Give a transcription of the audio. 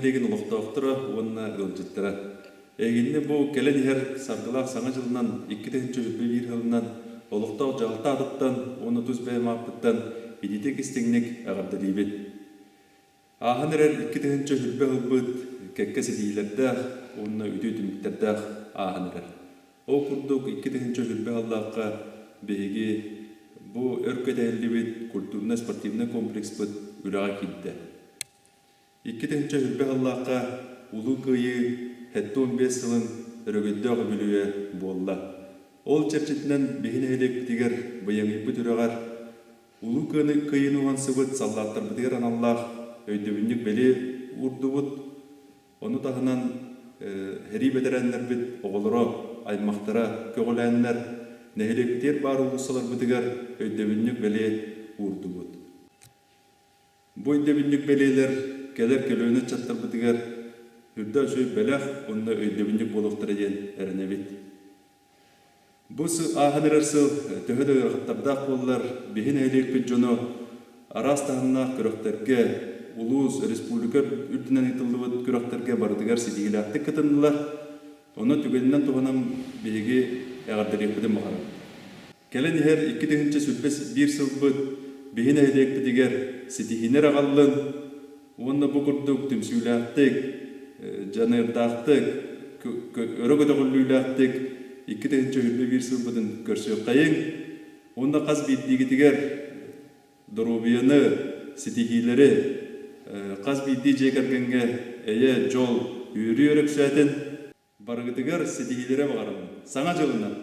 нэһилиэгин олохтоохторо уонна ыалдьыттара! Эһигини бу кэлэн иһэр саргылаах Саҥа дьылынан 2021 сылынан олохтоох дьаһалта аатыттан уонна тус бэйэм ааппыттан итиитик истиҥник эҕэрдэлиибин! Ааһан эрэр 2020 сылбыт кэккэ ситиһиилэрдээх уонна үтүө түмүктэрдээх ааһан эрэр. Ол курдук 2020 сыллаахха биһиги бу өр кэтэһиллибит культурнай-спортивнай комплекспыт үлэҕэ киирдэ. 2020 сыллаахха Улуу Кыайыы 75 сылын өрөгөйдөөх үбүлүөйэ буолла. Ол чэрчитинэн биһи нэһилиэкпитигэр Быйаҥыйбыт үрэҕэр Улуу Кыайыыны уһансыбыт саллааттарбытыгар аналлаах өйдөбүнньүк бэлиэ уурдубут. Ону таһынан сэрии бэтэрээннэрбит оҕолоро, аймахтара көҕүлээннэр, нэһилиэкпитигэр баар уулуссаларбытыгар өйдөбүнньүк бэлиэ уурдубут. Бу өйдөбүнньүк бэлиэлэр кэлэр көлүөнэ ыччаттарбытыгар үрдэ үчүгэй бэлэх уонна өйдөбүнньүк буолуохтара диэн эрэнэбит. Бу ааһан эрэр сыл төһө да ыарахаттардаах буоллар, биһи нэһилиэкпит дьоно араас таһымнаах күрэхтэргэ, улуус, республика үрдүнэн ыытыллыбыт күрэхтэргэ барытыгар ситиһиилээхтик кытыннылар. Ону түгэнинэн туһанан биһиги эҕэрдэлиэхпитин баҕарабыт. Кэлэн иһэр 2021 сылбыт биһи нэһилиэкпитигэр ситиһиини эрэ аҕаллын уонна бу курдук түмсүүлээхтик, дьаныардаахтык, өрө көтөҕүллүүлээхтик 2021 сылбытын көрсүөххэйиҥ уонна хас биирдиигитигэр доруобуйаны, ситиһиилэри, хас биирдии дьиэ кэргэҥҥэ эйэ, дьол, үөрүү өрөксөөтүн! Барыгытыгар ситиһиилэри баҕарабын. Саҥа дьылынан!